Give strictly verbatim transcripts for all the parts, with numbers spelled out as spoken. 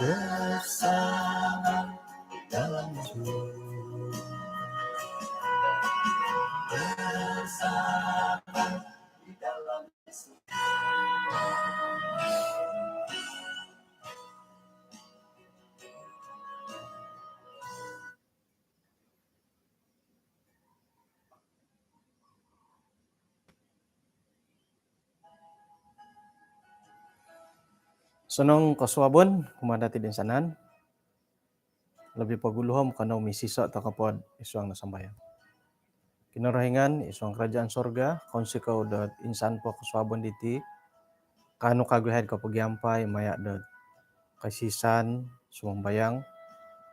Bersama dalam Yesus. Bersama di dalam Yesus. Osonong kosuabon kumaa dati toinsanan. Lobi pogulu om kanou misiso toko po id suang do sambayang. Kinorohingan id suang kerajaan sorga, kounsikou dot insan po kosuabon diti, kaanu kawagu yahai kopogiampai maya dot kaisisan, sumambayang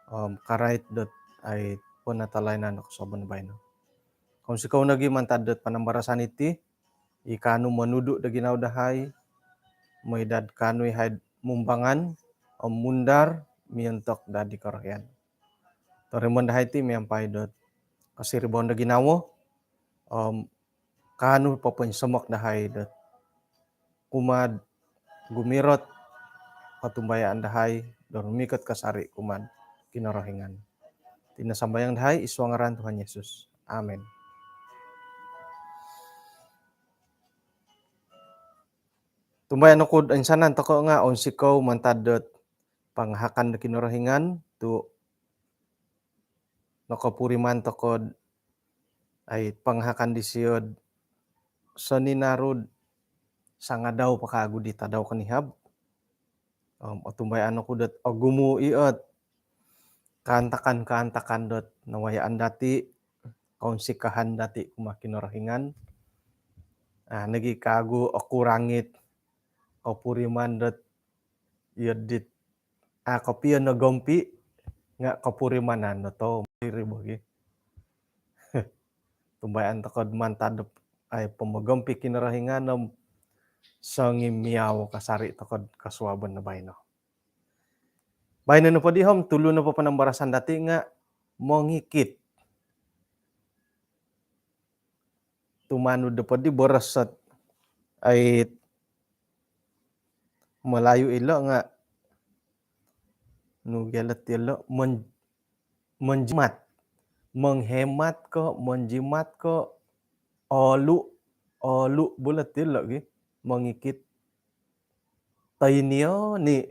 om karait dot ai penatalayanan do kosuabon baino. Kounsikou nogi mantad dot panambarasan iti, i kaanu monudu do ginawo dahai, mooi dot kaanu yahai mumbangan om mundar miontok dot di korohian. Torimoon dahai ti miampai dot kosiribaan do ginawo om kaanu popoinsomok dahai dot kumaa gumirot kotumbayaan dahai do rumikot kasari kumaa Kinorohingan. Iti no sambayang dahai id suang ngaran Tuhan Yesus. Amin. Tumbayaan oku toinsanan toko nga ounsikou mantad dot pangahakan do Kinorohingan tu nokopuriman toko dot ai pangahakan disio dot soninaru dot sangadau po kawagu di tadau konihab. Om otumbayaan oku dot ogumu i ot kaantakan-kaantakan dot nawayaan dati, kounsikahan dati kumaa Kinorohingan. Ah, nogi kawagu oku rangit kopuriman dot iyo dit a kopio nogompi nga kopurimanan no to miri bogi. Tumbayaan toko dot mantad dot ai pomogompi Kinorohingan om songimiau kasari toko dot kosuabon no baino. Baino nopo di om tulu nopo panambarasan dati nga mongikit. Tumanud nopo di boros dot ai Melayu ilo nga nu gia lo ti lo men-, menjimat. Menghemat ko, menjimat ko, olu, olu bula ti lo gi mongikit. Toinio ni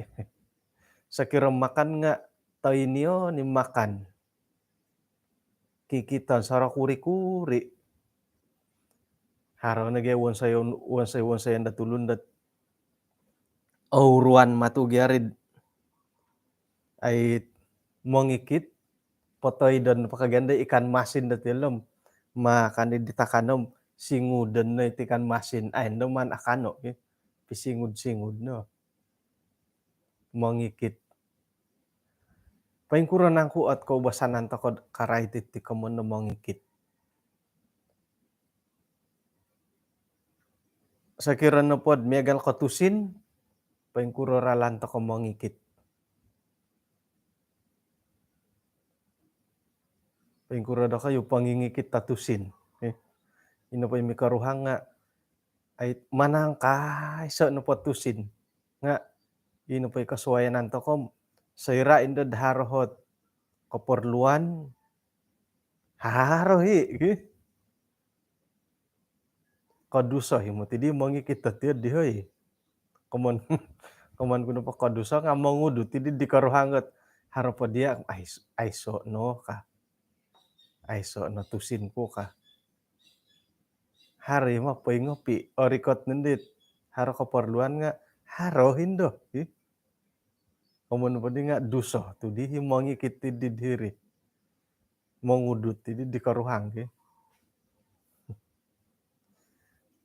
sokiro makan nga toinio ni makan. Kikiton soro kuri-kuri. Haro nogi wonsoyon, wonsoy-, wonsoyon dot tulun dot ouruan matu gia rid ai mongikit, potoidon po kagia do ikan masin dot ilom. Makan di takan om singudon no iti ikan masin. Ai ndo maan akano ki. Pisingud-singud no. Mongikit. Poingkuro nangku ot koubasanan toko dot karait iti komoyon do mongikit. Sokiro nopo dot miagal ko tusin, poingkuro ralan toko mongikit. Poingkuro dokoyu pongingikit do tusin. Eh, ino po i mikoruhang nga ai manangkai so nopo tusin. Nga ino po i kosuayanan toko om soira indo dot haro ot keperluan haro i ki. Koduso i moti di mongikit dot iyo di hoi. Komoyon, komoyon ku nopo koduso nga mongudut i di, di koruhang dot haro po dia, ai, aiso no ka. Aiso no tusin ku ka. Haro i ma poingopi, orikot nondo it haro keperluan nga haro indo, ih. Komoyon po di nga duso tu di i mongikit i di diri. Mongudut i di, di koruhang ki.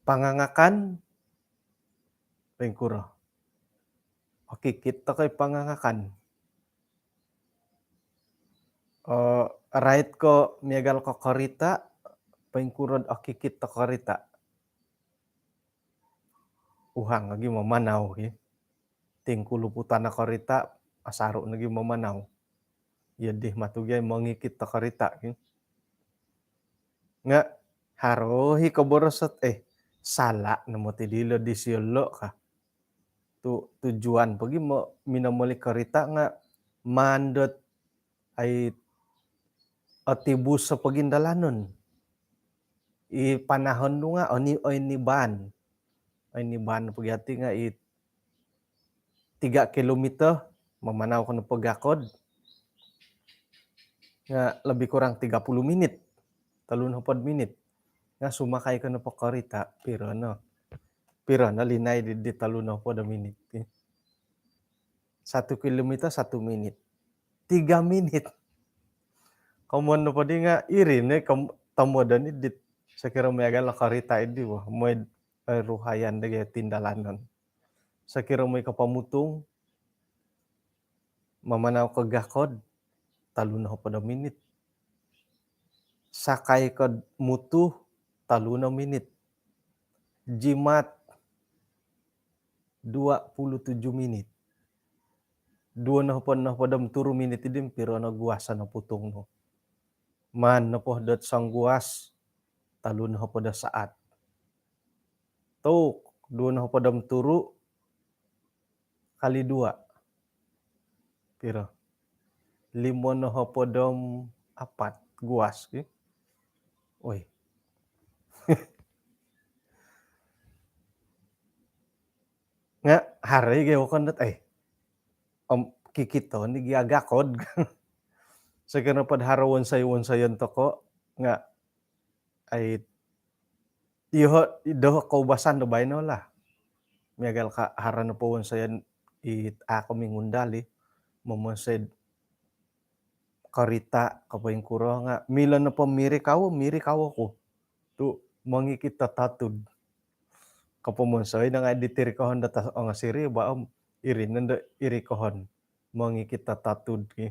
Pangangakan, poingkuro. Okikit toko i pangangakan. Eh, rait ko miagal ko korita, poingkuro dot okikit do korita. Uhang lagi mamanau ki. Tingkuluputan o korita, asaru nogi mamanau. Iyo di matu gia mongikit do korita ki. Nga haro i koboros dot, eh, sala no moti dilo disio lo ka. Tu tujuan pogi mo minomoli korita nga maan dot ai otibus o pogindalanon. I panahon nu nga oni oinibaan. Oinibaan pogi ati nga i tiga kilometer, mamanau ko no pogakod nga lebih kurang tiga puluh minit, tolu nohopod minit. Nga sumakai ko no po korita, piro no? Piro no linaid di, di tolu nohopod minit? Satu kilometer satu minit. Tiga minit. Komoyon nopo di nga iri no i tomodon i dit sokiro miagal o korita i di bo. Mooi ruhaian do gaya tindalanon. Sokiro mooi ko pamutung, mamanau ko gakod, tolu nohopod minit. Sakai ko mutu, tolu no minit. Jimat, dua puluh tujuh minit. Duo nohopod, nohopod om turu minit i di piro no guas o noputung nu? Maan nopo dot songguas, tolu nohopod saat. Tu duo nohopod om turu kali dua, piro? Limo nohopod om apat guas ki. Oi. Nga haro i gia wokon dot ai om kikito ni gia gakod. Sokiro pod haro wonsoi-wonsoyon toko nga ai iyoho doho koubasan do baino lah. Miagal ka haro nopo wonsoyon i a ko mingundal i momonsoi korita ko poingkuro nga milo nopo mirikau, mirikau oku tu mongikit do tatud. Kopomonsoi no nga di tirikohon do tas ongo siri ba om iri nondo irikohon mongikit do tatud ki.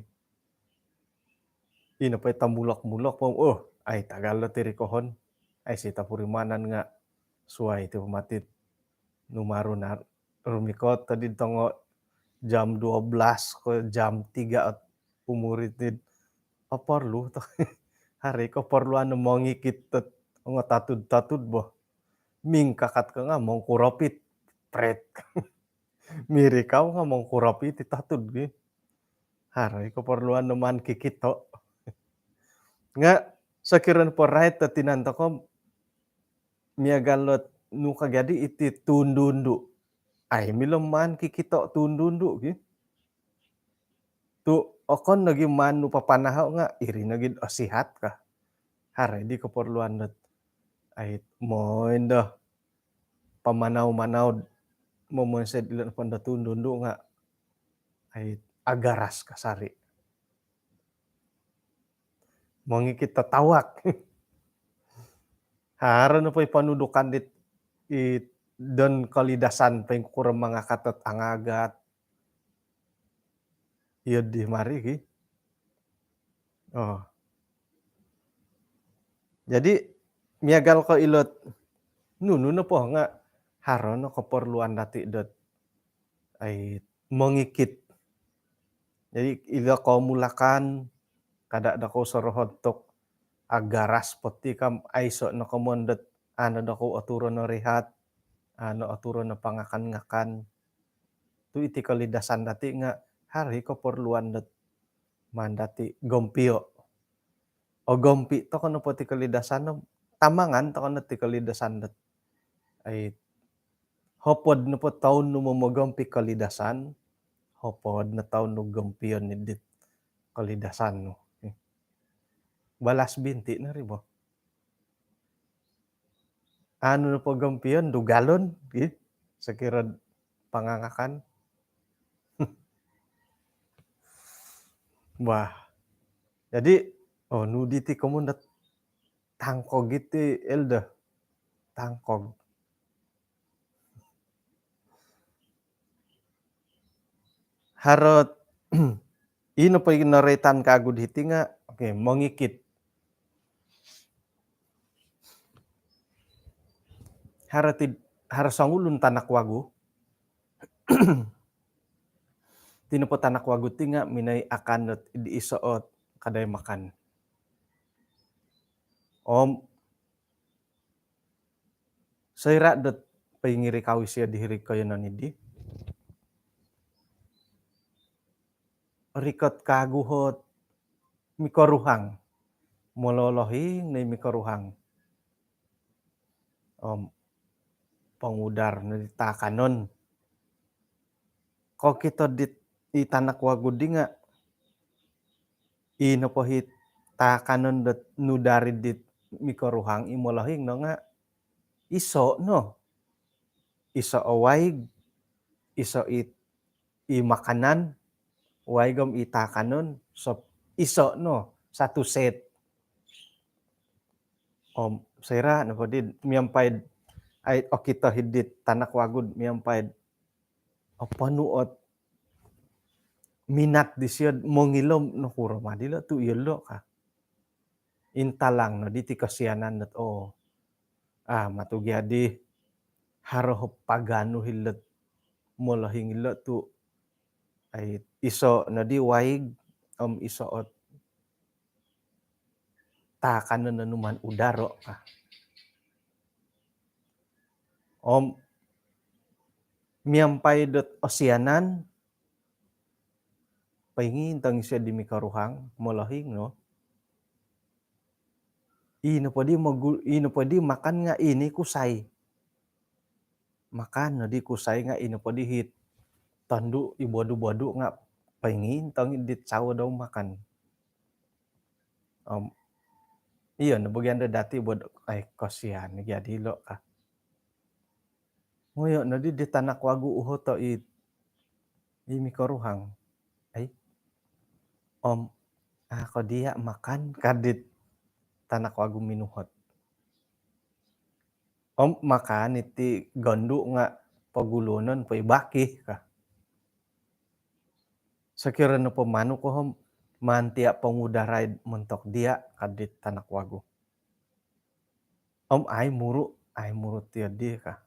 Ino po i tambulok-mulok po om oh ai tagal do tirikohon. Ai sita purimanan nga suai ti pamatit numaru na rumikot tadi tongo jam dua belas ko jam tiga at umuri tid. Oporlu to. Hari ko porlu anu mongikit tet ongo tatud-tatud bo. Mingkakat ka nga mongkuropit pret. Mirikau nga mongkuropit i tatud gi. Hari ko porlu anu maan kikito. Nga sokiro po rait to tinan toko miagal dot nu ka jadi iti tundundu. Ai milo maan kikito tundundu gi. Tu okon nogi maan nu papanaho nga iri nogi osihat ka. Hari di keperluan dot ai moin do pamanau-manau momonsoi dilo nopo do tundundu nga ai agaras kasari. Mongikit tatawak. Haro nopo i panudukan dit i don kolidasan poingkuro mangakat ot angagat. Iyo di mari ki. Oh. Jadi miagal ko ilot nunu nopo nga haro no keperluan dati dot ai mongikit. Jadi ilo komulakan kada dokou sorohod tok agaras poti kam aiso no komon dot ano dokou oturon no rihat, ano oturon no pangakan-ngakan. Tu iti kolidasan dati nga hari keperluan dot maan dati gompio. Ogompi toko nopo ti kolidasan no tamangan toko no ti kolidasan dot ai hopod nopo toun nu momogompi kolidasan, hopod no toun nu gompion ni dit kolidasan nu. Balas binti no ri bo. Anu nopo gompion dugalon gi sokiro pangangakan. Bah. Jadi oh nu diti komon dot tangkog iti Elder. Tangkog. Harot ino po i noroitan kagu diti nga okay, mongikit. Harot id haro songulun tanak wagu. Ti nopo tanak wagu ti nga minoi akan dot id iso ot kadai makan. Om soira dot poingirikau isio di hiri koyonon idi. rikot kagu ot mikoruhang. Molohing no i mikoruhang. Om pongudar no di taakanon. Kokito dit i tanak wagu di nga, i nopo i taakanon dot nudar dit mikoruhang i molohing no nga iso no. Iso o waig, iso i, i makanan, waig om i taakanon, so iso no, satu set. Om soira nopo di miampai, ai, okito i dit tanak wagu miampai, oponu ot minat disio mongilo om nokuro ma dilo tu iyolo ka. Intalang no diti kosianan dot, oh, ah, matu gia di haro paganu ilo ot molohing ilo tu, ai, iso no di waig om iso ot taakanon nanu maan udaro ka. Om miampai dot osianan, poingintong isio di mikoruhang, molohing no. I nopo di mogu-, i nopo di makan nga i no kusai. Makan no di kusai nga i nopo di it tondu i bodu-bodu nga poingintong dit sawo dau makan. Om iyo no bagian do dati bodu, ai, kosian gia dilo ka. Ngoyo no di, di tanak wagu uhoto i, i mikoruhang. Ai. Om, ah, ko dia makan ka dit tanak wagu minuhot. Om makan iti gondu nga poguluonon po i baki ka. Sokiro nopo manu ko om, maan tia pongudarai montok dia ka dit tanak wagu. Om ai muru, ai muru tio di ka.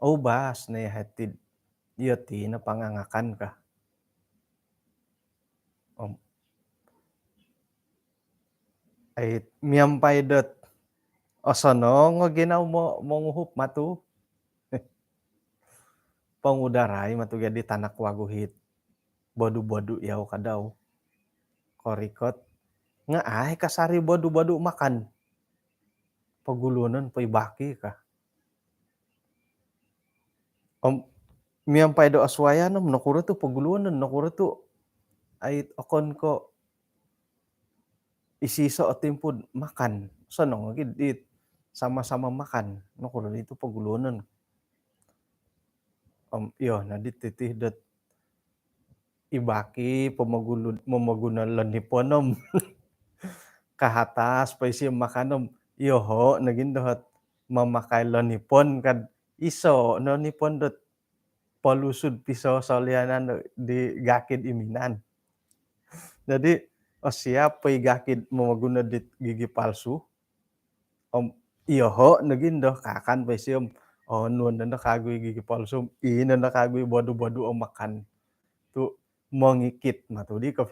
Oubas no i hati, iyo ti no pangangakan ka. Om, ai, miampai dot osonong o ginawo mo-, monguhup matu. Pongudarai matu gia di tanak wagu it bodu-bodu yau ka dau. Korikot. Nga ai kasari bodu-bodu makan. Poguluonon po i baki ka. Om miampai do osuayan om nokuro tu poguluonon, nokuro tu, ai, okon ko isiso o timpu makan. Osonong gia dit sama-sama makan. Nokuro itu poguluonon. Om iyo no di titi dot i baki po momoguno, momoguno lonipon om kahatas po isio makan om, iyoho nogi ndo ot mamakai lonipon kad iso no nipon dot polusud pisosolianan di gaki id minan. Jadi, osiap po i gaki momoguno dit gigi palsu. Om iyoho nogi ndo kaakan po isio om, oh, onuon no kagu i gigi palsu om, ino no kagu i bodu-bodu o makan. Tu mongikit matu di ko.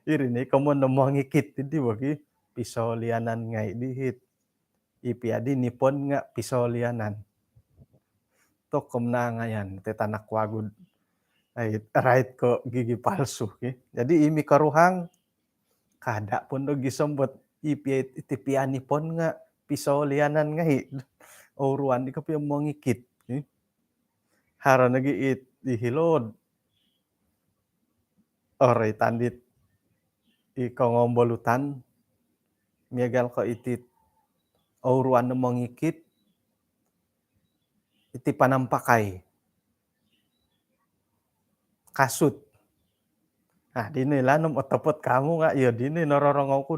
Iri no i komoyon do mongikit di bo ki, pisolianan ngai di it. I pia di nipon nga pisolianan. Tu komonongoyon ti tanak wagu, ai, rait ko gigi palsu ki. Jadi i mikoruhang, kada pun do gisom bot i pia, iti pia nipon nga pisolianan ngai. Ouruan di kopio mongikit ki. Haro nogi it, i hilo'd oroitan dit i kongombolutan, miagal ko iti it ouruan no mongikit, iti panampakai. Kasut. Ah, dino ilaan om otopot kamu nga, iyo dino i nororongou ku.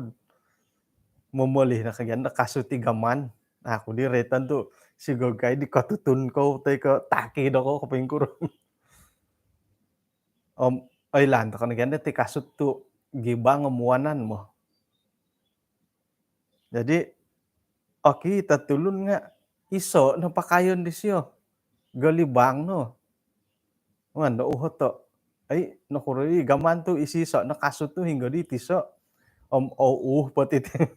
Momoli no kagian do kasut i gaman. Aku di roitan tu sigogai di kotutun kou toi ko taki dokou ko poingkuro. Om oilaan tokou nogi ndo ti kasut tu gibang om wanan mo. Jadi okito tulun nga iso no pakaion disio. Golibang no. Maan do uhoto. Ai, nokuro i gaman tu isiso no kasut tu hinggo di tiso. Om ouh po ti ti-,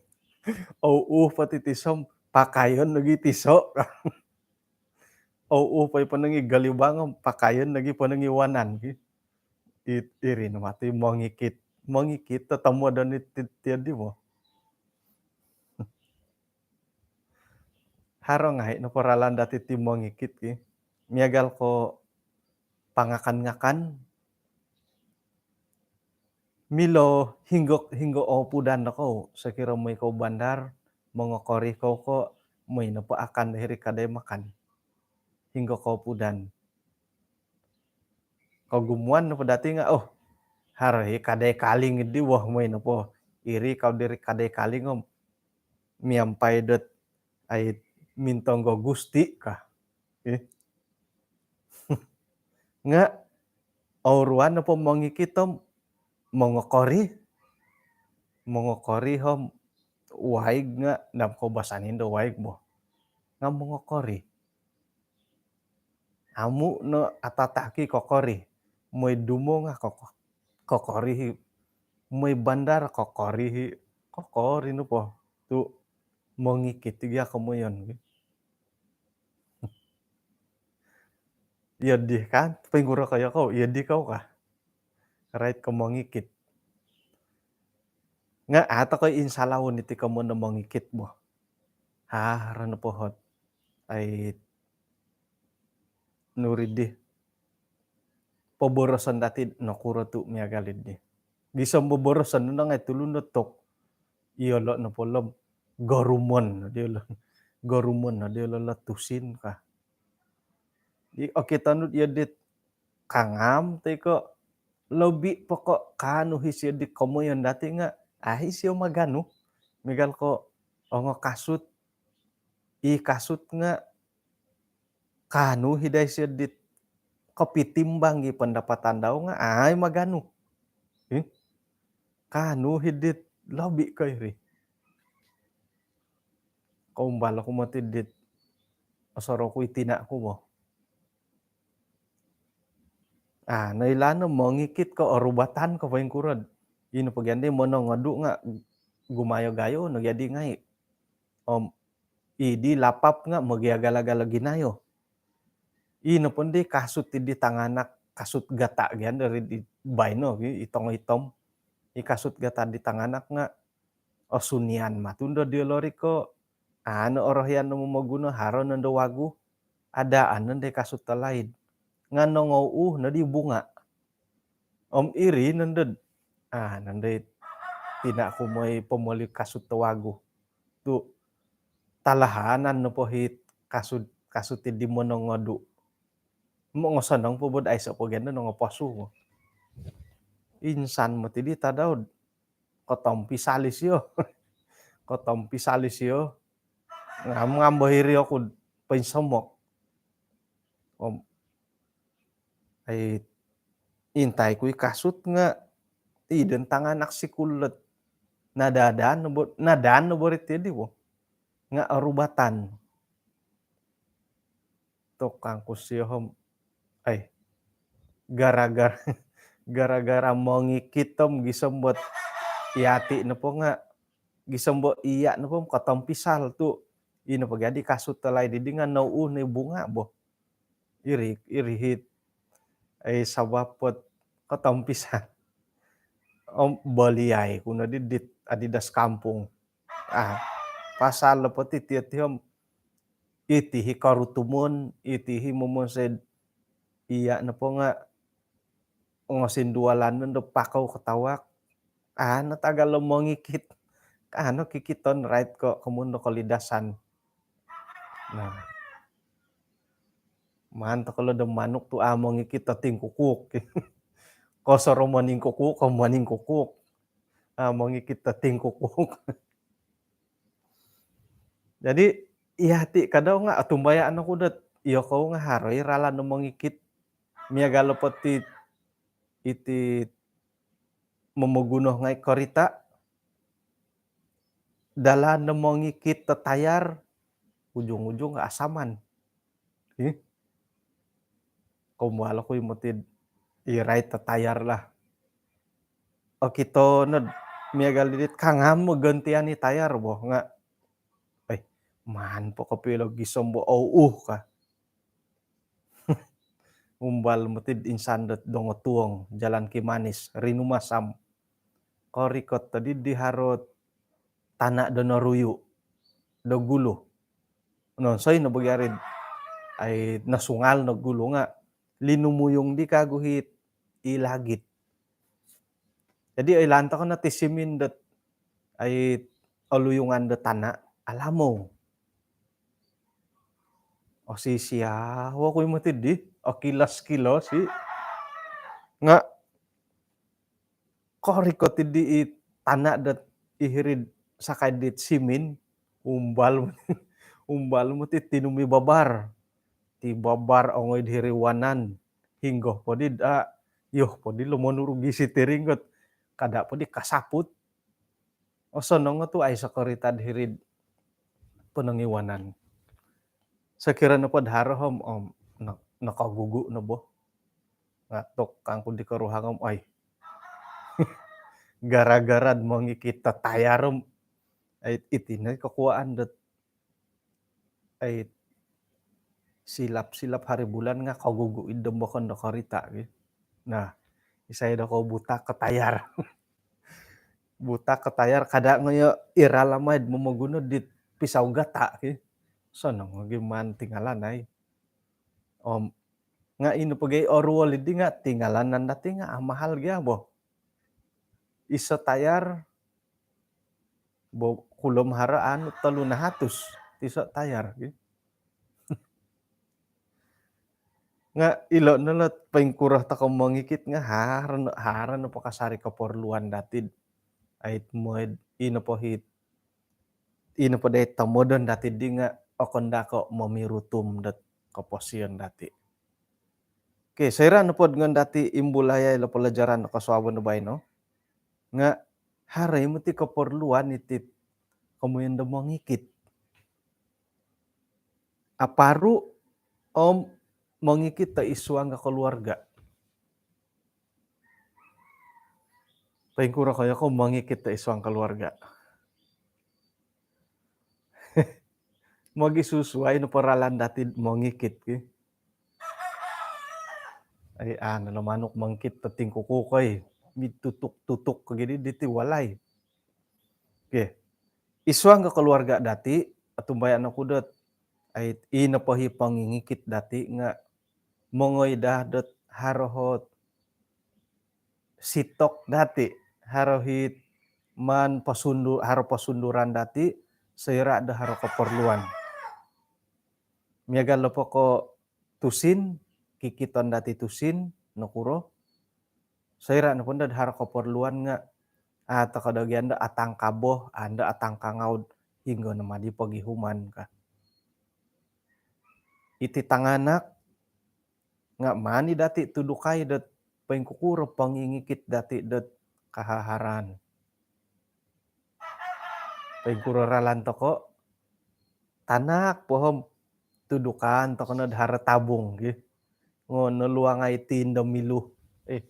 ouh po ti tiso om pakaion nogi tiso. Ouh po i ponong i golibang om pakaion nogi ponong i wanan ki. It, iri no mati mongikit. Mongikit, totomodon iti, tiyo di mo. Haro ngai' nopo ralan dati ti mongikit ki. Miagal ko pangakan-ngakan, milo hinggo, hinggo o pudan no kou, sokiro moi kou bandar, mongokori kou ko, moi nopo akan do hiri kadai makan. Hinggo ko pudan. Kogumuan nopo dati nga, oh, haro i kadai kaling di, wah, moi nopo iri kau diri kadai kaling om miampai dot ai mintong go gusti ka. Eh. Nga, oruan nopo mongikit om mongokori. Mongokori om waig nga, dam koubasan indo waig bo. Nga mongokori. Amu no atataki kokori. Moi dumo nga koko-, kokori hi. Moi bandar kokori hi. Kokori nopo. Tu mongikit i gia komoyon. Iyo di kan, poingkuro koyo kou, iyo di kou ka. Rait ko mongikit. Nga ato ko insalaun iti komoyon do mongikit bo. Haro nopo hot. Ai, nuri di. Poboroson dati nokuro tu miagal di. Gisom boboroson no ngai tulun do tok. Iyolo nopo lom gorumon no diolo. Gorumon no diolo lo tusin ka. Di, okito nu iyo dit kangam toi ko lobi po ko kaanu hi sio di komoyon dati nga, ah, isio maganu. Miagal ko ongo kasut. I kasut nga kaanu hi dai sio dit kopitimbang i pendapatan dau nga, ai maganu. Eh? Kaanu hi dit lobi ko iri. Koumbal oku moti dit osoro ku i tina ku bo. Ah, noilaan no mongikit ko orubatan ko poingkuro. Ino pogi andi monongodu nga gumayo-gayo no gia di ngai. Om i di lapap nga mogiagal-agal ginayo. Ino pondi kasut di tanganak, kasut gata gia dari di baino, i tongo itom. I kasut gata di tanganak nga osunian matu ndo diolo ri ko, anu, orohian no momoguno, haro nondo wagu, adaan nondo i kasut do laid. Nga nongou nodi bunga. Om iri nondo, ah, nondo i tina ku moi pomoli kasut do wagu. Tu talahanan nopo hit kasut, kasut di monongodu. Mongosonong po bod aiso po gia ndo nongoposu. Insan moti di tadau. Kotompisal isio. Kotompisal isio. Ngam-ngam bo hiri oku poinsomok. Om, ai, intai ku i kasut nga, i den tanganak sikul dot nadaan no bo, nadaan no bo ri ti di bo. Nga orubatan. Tukang ku sio om, ai, gara-gara, gara-gara mongikit om gisom bot iyati nopo nga, gisom bot iya nopo kotompisal tu, ino pogi adi kasut do laid di nga nou no i bunga bo. Iri, iri hit, ai, sabab bot kotompisal. Om boliai ku no di dit Adidas kampung. Ah, pasal nopo ti tiyo ti om, iti hi korutumon, iti hi momonsoi, iya nopo nga ngosindualan nondo pakou kotawak. Ah, no tagal lo mongikit. Ah, no kikiton rait ko komun do kolidasan. Nah. Maan toko lo do manuk tu, ah, mongikit do tingkukuk. Kosoro moningkukuk, ko moningkukuk. Ah, mongikit do tingkukuk. Jadi, iyati kadau nga otumbayaan oku dot, iyokou nga haro i ralan do mongikit. Miagal po ti iti momoguno ngai korita, dalan do mongikit do tayar, ujung-ujung asaman. Ih. Kombal oku i moti irait do tayar lah. Okito nod miagal di dit kangam gantian i tayar bo nga. Eh, maan po kopio lo gisom bo ouh ka. Umbal moti insan dot Dongotuong, Jalan Kimanis, Rinumasam. Korikot tadi di haro tana' do noruyu' do gulu. Nonsoi no bo gia ri, ai, nosungal no gulu nga' linumuyung di kagu hiti i lagit. Jadi, ai, lantok no ti simin dot, ai, oluyungan dot tana', alamou. Osisiau oku i moti di, okilos-kilos i. Nga' korikot i di i tana' dot i hiri'd sakai dit simin, umbal, umbal moti tinumibabar. Tibabar ongoi di hiri wanan, hinggo podi, a, yoh podi lo monurugi siti ringot. Kada podi kasaput. Osonong tu aiso korita di hiri'd ponongiwanan. Sokiro nopo do haro om, om, no-, nokogugu no bo. Ngatuk kangku di koruhang om, ai. Gara-gara mongikit do tayar om. Ai, iti no kokuaan dot, ai, silap-silap hari bulan nga' kogugu i do bokon do korita, ki. Nah, isai do ko buta ko tayar. Buta ko tayar, kada ngoyo ira lamai do momoguno dit pisau gata, ki. Sonong gi maan tingalanai. Om, nga' ino pogi oruol di nga' tingalanan dati nga' amahal gia bo. Iso tayar, bo, kulom haro anu tolu nahatus, iso tayar, ki. Nga' ilo no lo poingkuro toko mongikit nga' haro no, haro no po kasari koporluan dati. Ait moid, ino po hiti, ino po dai tomodon dati di nga' okon dako' momirutum dot koposion dati. Okey, soira' nopod ngon dati imbulai ilo pelajaran kosuabon do baino, nga' haro i moti koporluan iti komoyon do mongikit. Aparu om mongikit do id suang do keluarga. Poingkuro koyo ko mongikit do id suang keluarga? Mogisusuai no po ralan dati mongikit, ki. Ai, a, nalo manuk mongikit do tingkuku koi. Mitutuk-tutuk ko gidi diti walai. Okey. Id suang do keluarga dati, otumbayaan oku dot, ai, ino po hi pongingikit dati nga' mongoi daa dot haro hot sitok dati, haro hit maan posundu-, haro posunduran dati, soira' do haro koporluan. Miagal nopo ko tusin, kikiton dati tusin, nokuro. Soira' nopo ndo do haro koporluan nga', a, toko do gia ndo atangkabo, a, ndo atangkangaud, hinggo no madi pogihuman ka. Iti tanganak, nga' maan i dati tudukai dot poingkukuro pongingikit dati dot kahaharan. Poingkuro ralan toko, tanak po om tudukan toko no do haro tabung, ki. Ngo, noluangai ti ndo milo. Eh.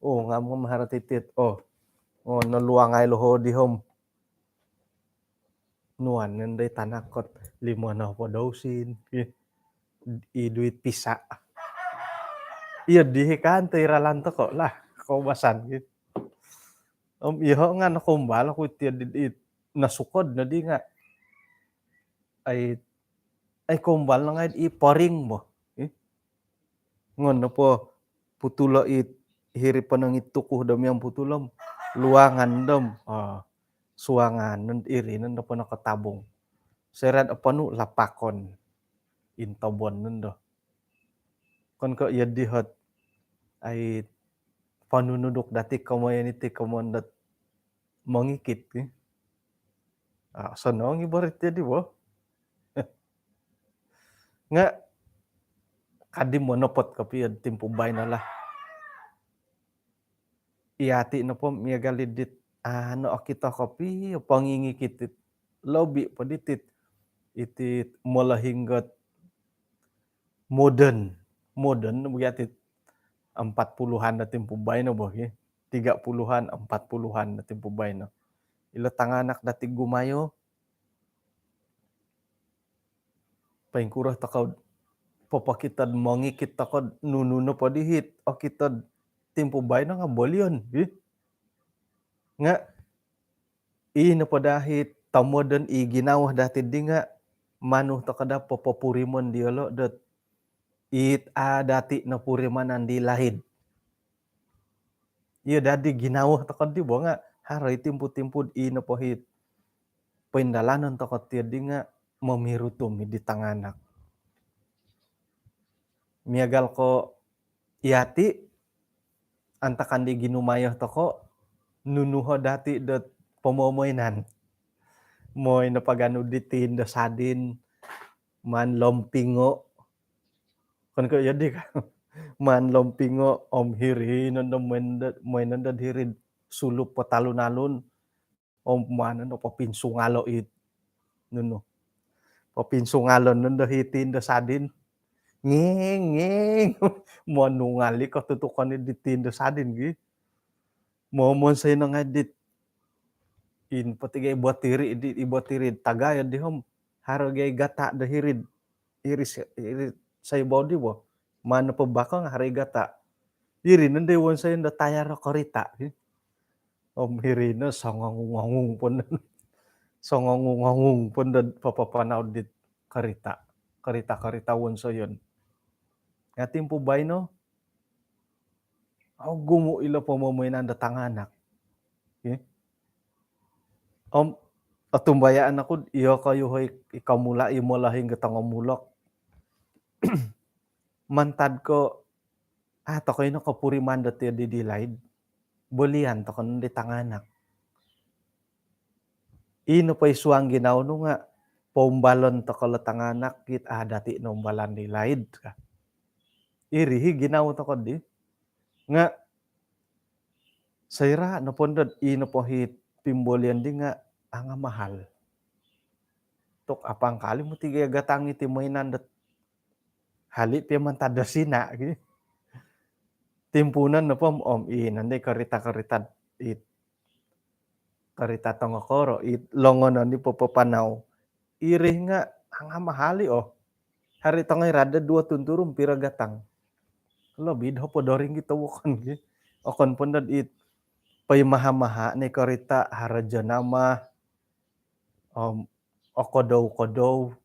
Oh, ngam-ngam haro titit. Oh. Ngo, noluangai lo hodi om. Nuan nandai tanak kot limo nohopod do usin, ki. I duit pisa. Iyo dihi kan tu i ralan toko lah, koubasan, ki. Om iyoho' nga' nokoumbal oku iti di, di, nosukod nodi nga'. Ai, ai koumbal no ngai' i poring bo. Eh? Ngon nopo putulo' i hiri ponong i tukuh do miamputulo om luangan dom. A, suangan nondo iri nondo po nokotabung. Soira'd oponu' lapakon. Intobon nondo. Okon ko' iyo dihot. Ai ponunuduk dati komoyon iti komoyon dot mongikit, ki. A, sonong i bo ri ti di bo. Nga' kadi monopot kopio timpu baino lah. Iyati' nopo miagal i dit, a, no okito kopio pongingikit it. Lobi po ditit. Iti molohing got moden. Moden no bo gia ti empat puluhan do timpu baino bo, ki. Tiga puluhan, empat puluhan do timpu baino. Ilo tanganak dati gumayo, poingkuro tokou popokito'd mongikit toko'd nunu nopo dihit okito'd timpu baino nga' bolion, ih. Nga' i nopo dahit tomodon i ginawo dati' di nga' manu toko' daa popopurimon diyolo' dot it a' dati' nopurimanan di laid. Iyo dadi ginawo toko' di bo nga' haro i timpu-timpu'd i nopo hit poindalanon toko' tiyo di nga' momirutum i di tanganak. Miagal ko' iyati', antakan di ginumayo toko', nunu ho dati' dot pomomoinan. Moi no paganu di tindo sadin, maan lompingo'. Kan ko' iyo di ka. Maan lompingo' om hiri nondo moi nondo, moi nondo hiri'd sulup po talun-alun. Om maan nondo popinsungalo' it nunu. Popinsungalo' nondo hiti nondo sadin. Nging, nging. Monungali' ko' tutukon i di tindo sadin gi. Momonsoi no ngai' dit. In poti gai' botiri' di, i botiri' tagayo di hom. Haro gai' gata' do hiri'd. Iri, iri saibau di bo. Maan po bakang haro i gata'. Iri nondo i wonsoi nondo tayar do korita'. Om hiri no songongung-ongung pon. Songongung-ongung pon do papapanau dit korita'. Korita'-korita' wonsoyon. Nga' timpu baino, ogumu' ilo pomomoinan do tanganak. Ih. Om otumbayaan oku'd iyokoyu hoi i komula' i molohing do tongomulok. Mantad ko' a' toko' ino kopuriman do tiyo di di laid. Bolian toko' no di tanganak. I nopo i suang ginawo nu nga' poumbalon toko' lo tanganak git a' dati' noumbalan di laid ka. Iri hi ginawo toko' di. Nga' soira' nopo nondo'd i nopo hi pimbolion di nga' angamahal. Tok apangkali moti gai' gatang iti mainan dot hali' pia mantad do Sina' gi. Timpuunon nopo om i nondo i korita'-korita' it, korita' tongokoro' it longonon i papapanau. Iri nga' angamahal i' oh. Haro i' tongo irad do duo tunturu' om piro gatang. Lobi do hopod do ringgit o wokon gi. Okon po nondo'd it poimaha-maha ni korita' haro jenamah. Om okodou-kodou.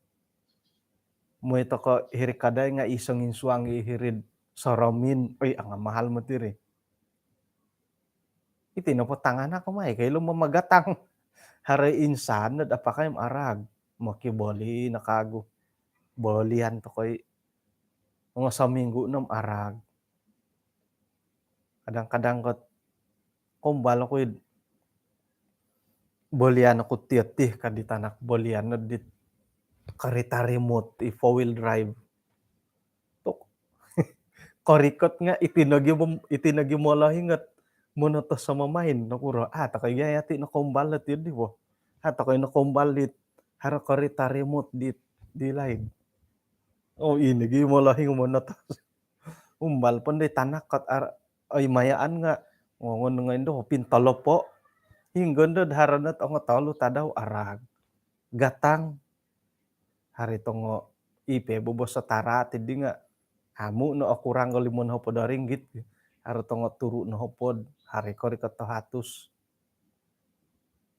Moi toko' hiri kadai nga' i songinsuang i hiri'd soromin. Oi, angamahal moti ri. Iti nopo tanganak mai koilo mamagatang. Haro i insan nod apakai om arag. Mokiboli no kagu. Bolian toko' i. Ongo sominggu' no om arag. Kadang-kadang ko' koumbal oku i'd bolian oku tiyo ti ka di tanak, bolian no dit korita' remote i four wheel drive. Tok. Korikot nga' iti nogi mom-, iti nogi molohing ot monotos o mamain nokuro. A' toko' i gia yati' nokoumbal dot iyo di bo. A' toko' i nokoumbal dit haro korita' remote dit di laid. Oo, ino gi molohing monotos. Umbal po ndo i tanak kot ar-, oi mayaan nga' ngongon ngai' ndo pintolopo'. Hinggo ndo do haro not ongo tolu tadau arag. Gatang. Haro i' tongo i pe bobos setara ti di nga' amu' no okurang do limo nohopod do ringgit. Haro i' tongo turu' nohopod, haro i' korikot do hatus.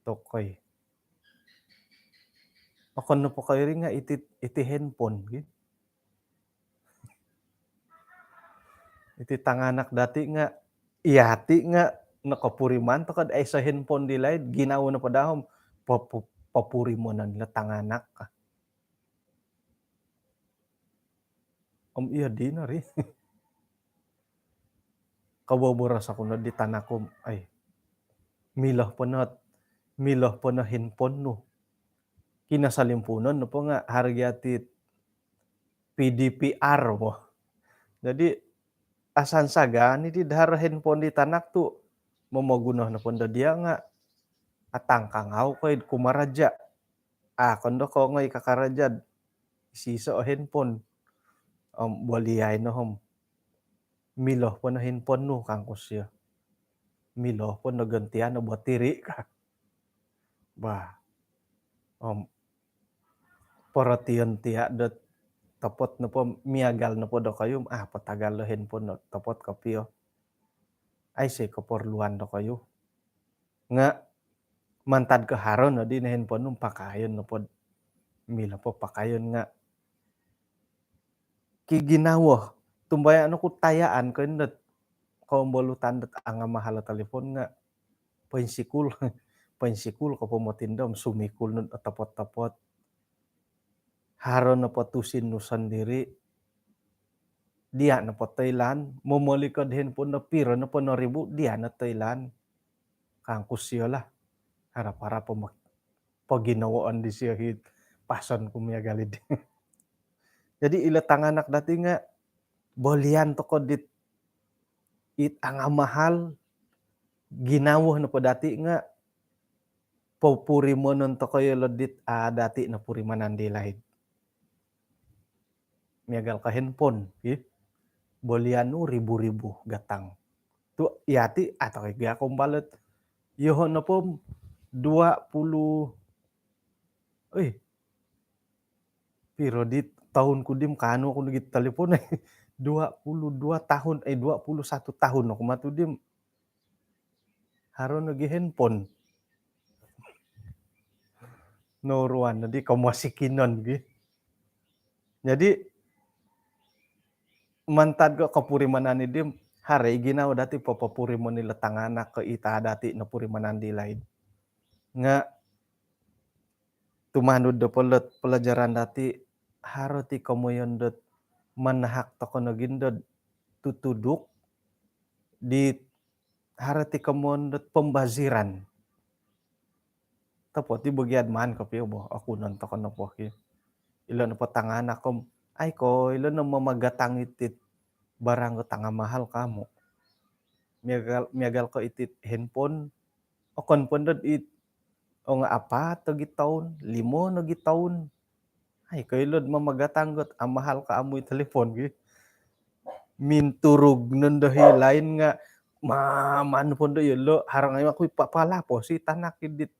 Tokoi. Okon nopo ko' iri nga' iti, iti handphone gi. Iti tanganak dati' nga', iyati' nga' nokopuriman toko' do aiso handphone di laid, ginawo nopo daa om popu-, popurimonon ilo tanganak ka. Om iyo dino ri. Koboboros oku no di tanak ku, ai, milo po no, milo po no handphone nu. Kinosolimpuunon nopo nga' harga ti P D P R bo. Jadi asansagan i di do haro handphone di tanak tu' momoguno nopo ndo diya' nga' atangkangau ko' i'd kumaraja'. A' ko ndo kongoi kakaraja'd iso-iso o handphone. Om boliai no om. Milo po no handphone nu kangku sio. Milo po no gantian o batiri ka. Bah. Om porotion tiya' dot topot nopo miagal nopo dokoyu, ah, patagal do handphone no topot kopio. Aiso keperluan dokoyu. Nga mantad ko haro nodi no handphone nu, pakaion nopo, milo po pakaion nga ki ginawo. Tumbaya no ku tayaan ko indot kombolutan dot angamahal o telefon nga poinsikul. Poinsikul ko po moti ndo om sumikul nu topot-topot. Haro nopo tusin nu sondiri, dia nopo toilaan, momoli ko do handphone no piro nopo no ribu, dia no toilaan. Kangku sio lah. Harap-harap poma-, poginawoon disio hit pason ku miagal di. Jadi ilo tanganak dati nga bolian toko dit it angamahal, ginawo nopo dati nga popurimonon toko yolo dit a dati nopurimanan di laid. Miagal ko handphone, ih. Bolian nu ribu-ribu gatang. Tu yati atau gia kombalet. Yoho nopo dua puluh, eh, piro di tahun ku dim kaanu aku nogi telefon, eh. Dua puluh dua tahun, eh, dua puluh satu tahun aku matu dim. Haro nogi handphone. Noruan nodi komosikinon gi. Jadi mantad ko kopurimanan di dim, haro i ginawo dati popopurimon ilo tanganak ko ita dati nopurimanan di laid. Nga tumanud do polot pelajaran dati, haro ti komoyon dot manahak toko nogi ndot tutuduk di, haro ti komoyon dot pembaziran. Topot i bogiad maan kopio bo, aku non toko nopo ki. Ilo nopo tanganak om, ai ko ilo no mamagatang itit barang ko tangamahal kamu. Miagal, miagal ko itit handphone, okon pondot it ongo apat nogi toun, limo nogi toun. Ai, koilo do mamagatang got amahal ka amu i telefon gi. Minturug nondo hi lain nga maman pondo yolo, harang ai aku i papalapo si tanak idit.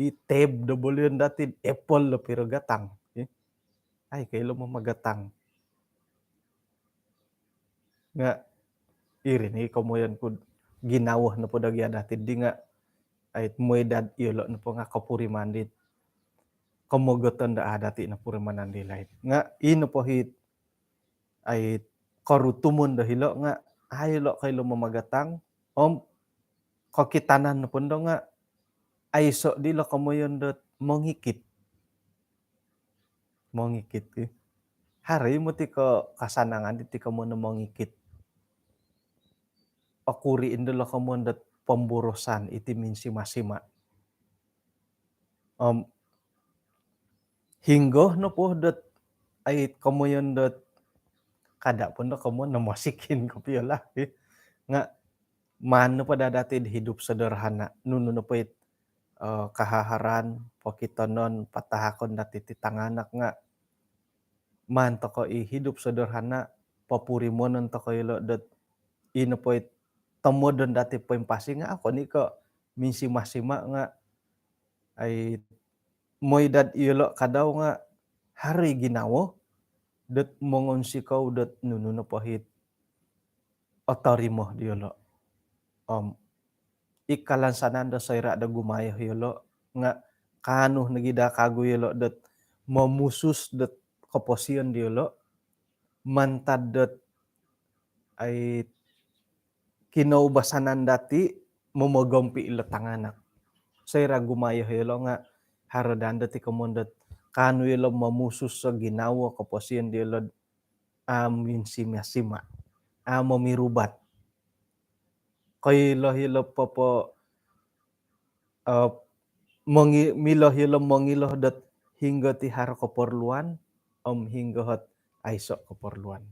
I tab do bolion dati Apple do piro gatang. Ai, koilo mamagatang. Nga iri ni komoyon ku ginawo nopo dagi a dati di nga, ai, moi dad iyolo nopo nga kopuriman dit komogoton do a dati nopurimanan di laid. Nga i nopo hit, ai, korutumon do hilo nga, ai, ilo koilo mamagatang om kokitanan nopo ndo nga aiso dilo komoyon dot mongikit. Mongikit, eh. Haro i moti ko kasanangan diti komoyon mongikit. Okuri indo lo komoyon dot pemborosan iti minsima-sima. Om hinggo nopo dot, ai, komoyon dot kada pondo komoyon no mosikin kopio lah, eh. Nga maan nopo da dati di hidup sederhana. Nunu nopo it, eh, kahaharan, pokitonon, patahakon dati ti tanganak nga maan toko i hidup sederhana, popurimonon toko ilo dot i nopo it tomodon dati poimpasi nga okon i ko minsima-sima nga, ai, moi dad iyolo kadau nga haro i ginawo dot mongonsikou dot nunu nopo hit otorimo diolo. Om i kalansanan do soira do gumayo iyolo nga kaanu nogi da kagu iyolo dot momusus dot koposion diolo mantad dot, ai, kinoubasanan dati momogompi ilo tanganak. Soira gumayo iyolo nga haro dando ti komoyon dot kaanu iyolo momusus so ginawo koposion diolo, a minsima-sima, a momirubat. Koilo iyolo popo, eh, mongi-, milo iyolo mongilo dot hinggo ti haro keperluan om hinggo hot aiso keperluan.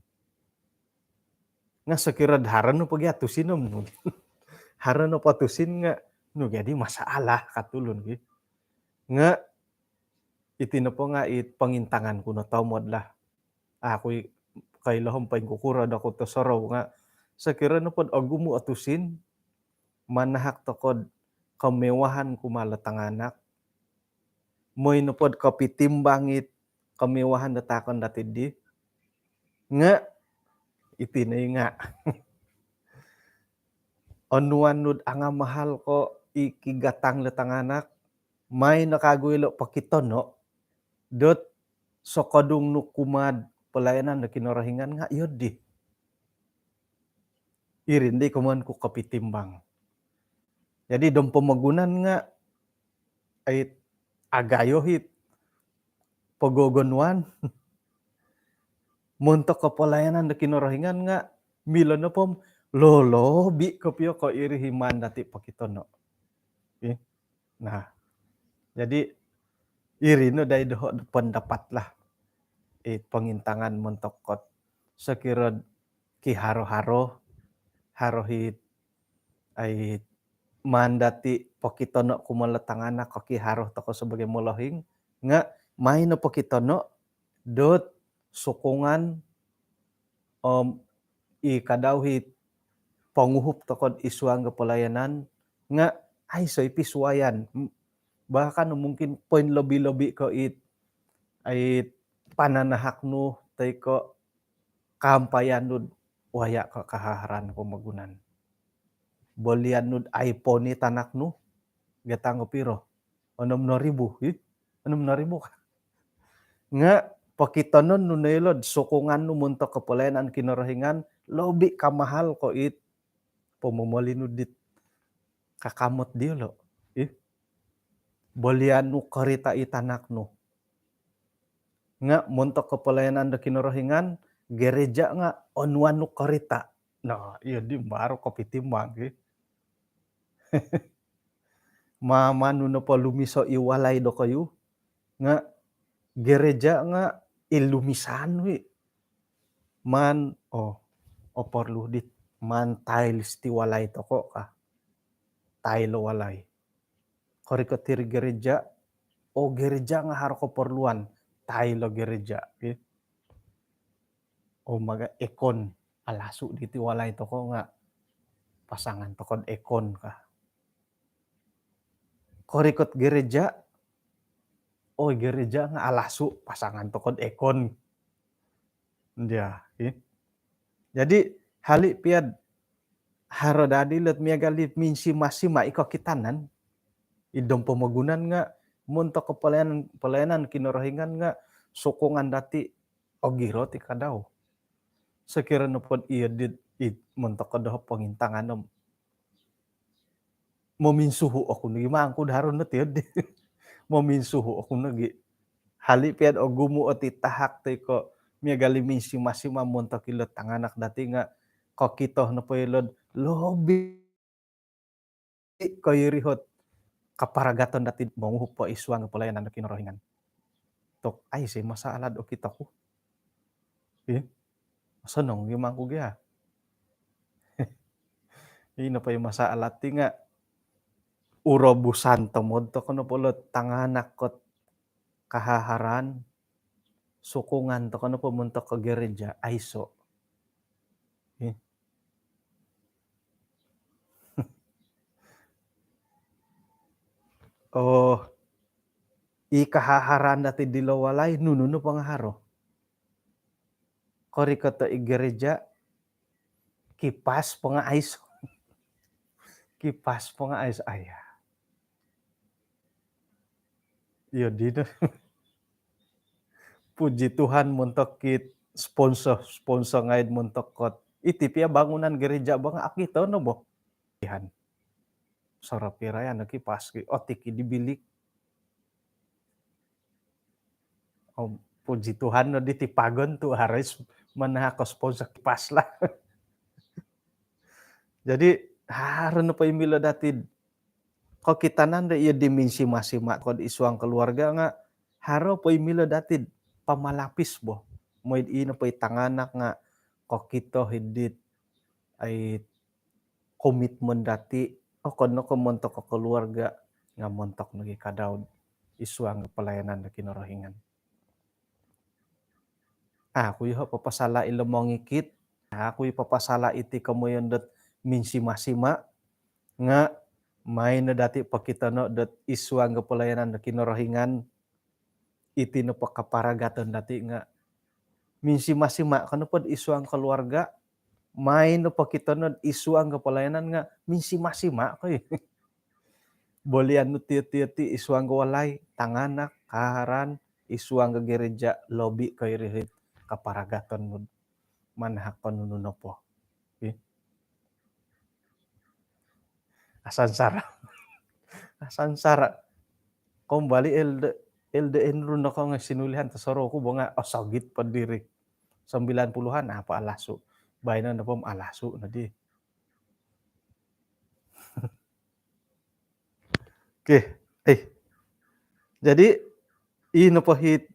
Nga sokiro do haro nopo gia tusin om nu, haro nopo tusin nga nu gia di masalah ka tulun gi. Nga iti nopo nga it pongintangan ku no tomod lah. Aku i koilo om poingkukuro do aku tosorou nga sokiro nopo do ogumu o tusin, manahak toko do kemewahan kumaa lo tanganak, moi nopo do kopitimbang it kemewahan do taakon dati di. Nga iti no i nga onuan nu'd angamahal ko i kigatang do tanganak, mai no kagu ilo pokitono dot sokodung nu kumaa'd pelayanan do Kinorohingan nga iyo di. Iri no di komoyon ku kopitimbang. Jadi dom pomogunan nga ai agayo it pogogonuan montok ko pelayanan do Kinorohingan nga milo nopo lolobi kopio ko iri i maan dati pokitono. Ih. Nah, jadi iri no dai doho pendapat lah. It pongintangan montok kot sokiro kiharo-haro, haro it ai maan dati pokitono kumaa lo tanganak ko kiharo toko sebagai molohing, nga mai no pokitono dot sokongan om i kadau it ponguhup toko'd id suang do pelayanan nga aiso i pisuayan. Bahkan mungkin poinlobi-lobi ko it ai pananahak nu toi ko kaampayan nu'd waya ko kahaharan pomogunan. Bolian nu'd iPhone i tanak nu, gatang kopiro? Onom no ribu, hi? Onom no ribu ka. Nga pokitonon nu no ilo'd sokongan nu montok ko pelayanan Kinorohingan lobi kamahal ko it pomomoli nu dit kakamot diolo. Ih. Bolian nu korita i tanak nu. Nga montok ko pelayanan do Kinorohingan, gereja nga onuan nu korita. Nah, iyo di baru kopitimbang ki. Maan nu nopo lumiso i walai dokoyu nga gereja nga i lumisan wi. Maan, oh, oporlu dit maan tiles ti walai toko ka. Tile o walai. Korikot iri gereja, oh gereja nga haro keperluan, tile o gereja, ki. Oh maga aircon, alasu diti walai toko nga pasangan toko'd aircon ka. Korikot gereja, oh gereja nga alasu, pasangan toko'd aircon. Dia, ki. Jadi hali pia'd haro dadi lot miagal i minsima-sima i kokitanan id dom pomogunan nga montok ko pelayanan, pelayanan Kinorohingan nga sokongan dati ogirot i kadau. Sokiro nopo'd iyo dit montok ko doho pongintangan om mominsuhu oku nogi mangku do haro no tiyo di. Mominsuhu oku nogi. Hali pia'd ogumu ot i tahak toi ko miagal i minsima-sima montok ilo tanganak dati nga kokito nopo ilo'd lobi ko iri ot kaparagaton dati monguhup po id suang pelayanan do Kinorohingan. Tok, aiso i masalah do okito ku. Ih, osonong gi mangku gia. Ino po i masalah ti nga urobusan tomod toko nopo lo tanganak kot kahaharan, sokongan toko nopo montok ko gereja, aiso. Ih. Oh, i kahaharan dati dilo walai, nunu no pangaharo? Korikot i gereja, kipas pangais. Kipas pangais, aya. Iyo dino. Puji Tuhan montok it sponsor, sponsor ngaid montok kot. Iti pia bangunan gereja bang okito no bo. Tuhan. Soropi raya no kipas ki, otik i di bilik. Om puji Tuhan no diti pagon tu haro i manahak ko sponsor kipas lah. Jadi haro no po i milo dati kokitanan do iyo di minsima-sima ko id suang keluarga nga haro po i milo dati pamalapis bo. Mooi do ino po i tanganak nga kokito id dit ai komitmen dati, okon no ko montok ko keluarga nga montok nogi kadau id suang pelayanan do Kinorohingan. Aku iho papasala ilo mongikit, aku i papasala iti komoyon dot minsima-sima nga maai no dati pokitono dot id suang pelayanan do Kinorohingan iti nopo kaparagaton dati nga minsima-sima ko nopo id suang keluarga, main nopo kito no id suang ko pelayanan nga minsima-sima ko i. Bolian nu tio-tio ti id suang ko walai, tanganak, kaharan, id suang ko gereja, lobi ko iri id kaparagaton nu manahak ko nunu nopo. Ih. Asansara. Asansara. Kombali Elder, Elder Enru no ko nga sinulihan tosoro ku bo nga osogit po diri. Sembilan puluhan apa alasu. Baino nopo alasu nodi. Okey. Eh. Jadi, i nopo hiti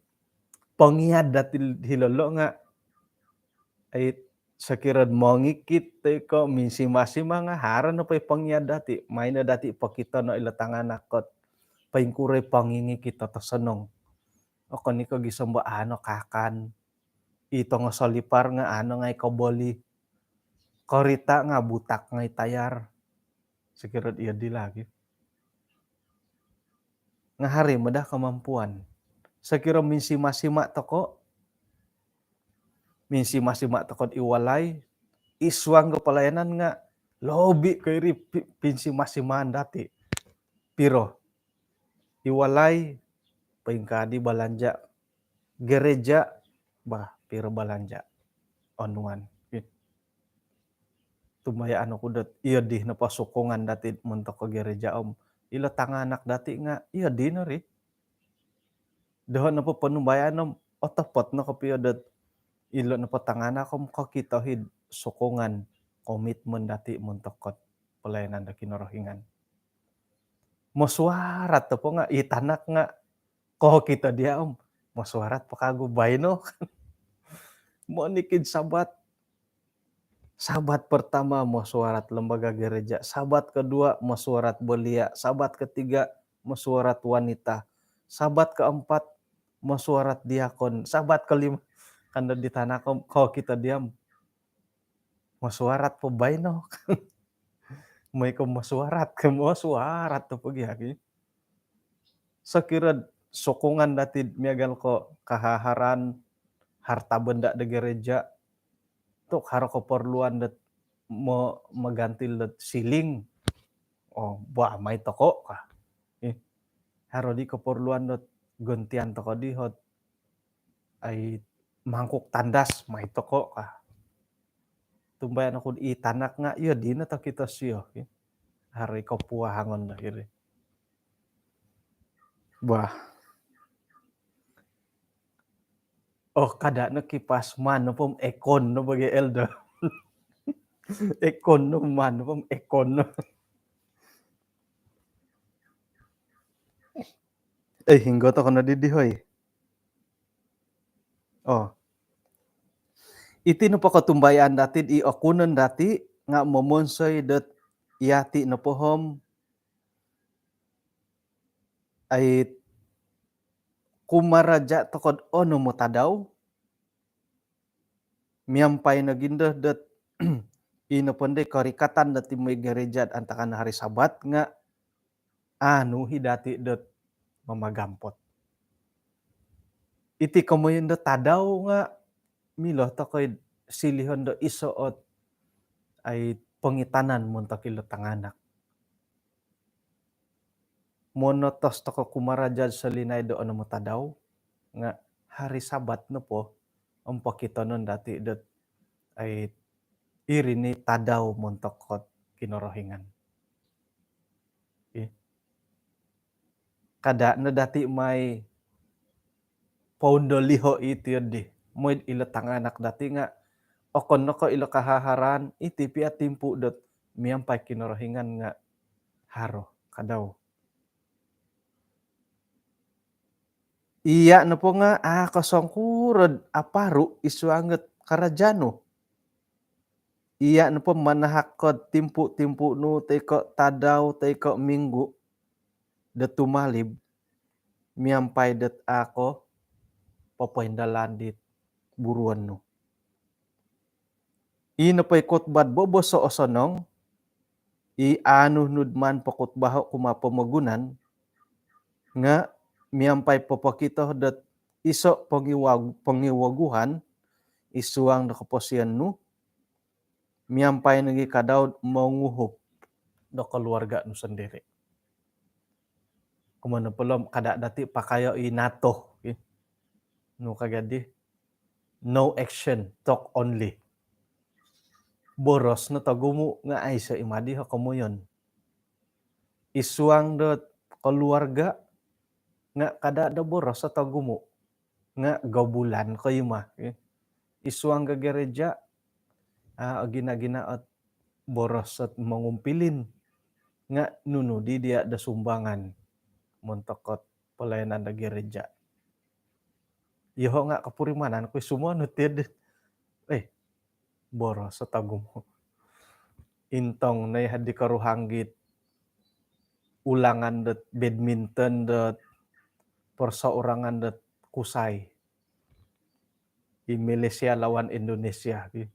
pongiad dati hilo nga, ai, sokiro mongikit toi ko minsima-sima nga haro nopo i pongiad dati, main no dati pokito no ilo tanganak ko poingkuro i pongingikit tosonong. Okon i ko gisom bo ano kakan, i tongo solipar nga ano ngai koboli, korita nga butak ngai tayar. Sokiro iyo di lagi. Nga haro mada kemampuan. Sokiro minsima-sima toko, minsima-sima toko id walai, id suang ko pelayanan nga lobi ko iri pi-, pinsima-simaan dati. Piro? Id walai, poingkaa di belanja. Gereja, bah, piro belanja. Onuan. Tumbayaan oku dot, iyo di nopo sokongan dati montok ko gereja om ilo tanganak dati nga, iyo di no ri. Doho nopo ponumbayaan om, otopot no kopio dot ilo nopo tanganak om kokito hiti sokongan, komitmen dati montok ko pelayanan do Kinorohingan. Mosuarat nopo nga, i tanak nga, kokito dia om, mosuarat po kagu baino. Monikid Sabat, Sabat pertama mesyuarat lembaga gereja, Sabat kedua mesyuarat belia, Sabat ketiga mesyuarat wanita, Sabat keempat mesyuarat diakon, Sabat kelima, kan di tanak om, kokito dia om, mesyuarat po baino. Mooi ko mesyuarat, ko mesyuarat tu pagi aki. Sokiro sokongan dati miagal ko kahaharan, harta benda do gereja, tu haro keperluan dot mo-, mengganti dot siling. Oh, bah, maai toko ka. Eh, haro di keperluan dot gantian toko di hot, ai, mangkuk tandas, maai toko ka. Tumbayaan oku i tanak nga, iyo di no tokito sio, ki. Haro i kopuawangon do iri. Bah. Oh, kada no kipas, maan nopo om aircon no bagi Elder. Aircon no, maan nopo om aircon no. Eh, hinggo toko no didi, hoi. Oh. Iti nopo kotumbayaan dati, i okunon dati nga momonsoi dot yati nopo om, ai, kumaraja toko do onom o tadau, miampai nogi ndo dot, i nopo ndo korikatan dati mooi gereja antakan hari Sabat nga, aanu i dati dot mamagampot. Iti komoyon do tadau nga milo toko i silihon do iso ot, ai, pongitanan montok ilo tanganak. Monotos toko kumaraja solinaid do onom o tadau, nga hari Sabat nopo om pokitonon dati dot, ai, iri ni tadau montok ko Kinorohingan. Ih. Kada no dati maai poundoliho iti di. Mooi ilo tanganak dati nga, okon no ko ilo kahaharan, iti pia timpu dot miampai Kinorohingan nga haro, kadau. Iya nopo nga, a, kosongkuro do aparu id suang dot karaja nu. Iya nopo manahak ko timpu-timpu nu toi ko tadau toi ko minggu do tumalib miampai dot a ko popoindalan dit buruon nu. I nopo i khotbah do bobos o osonong, i aanu nu do maan pokhotbaho kumaa pomogunan, nga miampai popokito dot iso' pongiwag- pongiwaguhan id suang do koposion nu, miampai nogi' ka Daud monguhup do koluarga' nu sondiri'. Kumaa nopo lo om kada' dati' pakayo i NATO, ki. Nu ka gaddi, no action, talk only. Boros no togumu' nga' aiso' i madi o komoyon. Id suang do koluarga' nga' kada' do boros o togumu'. Nga' gobulan ko i ma, ki. Id suang do gereja', a, ogina-gina ot boros ot mongumpilin. Nga' nunu di diya' do sumbangan montok ot pelayanan do gereja'. Iyoho' nga' kopurimanan ku i sumonut iyo di. Eh, boros o togumu'. Intong no i haddi koruhang git ulangan dot badminton dot persaurangan dot kusai. I Malaysia lawan Indonesia, ki.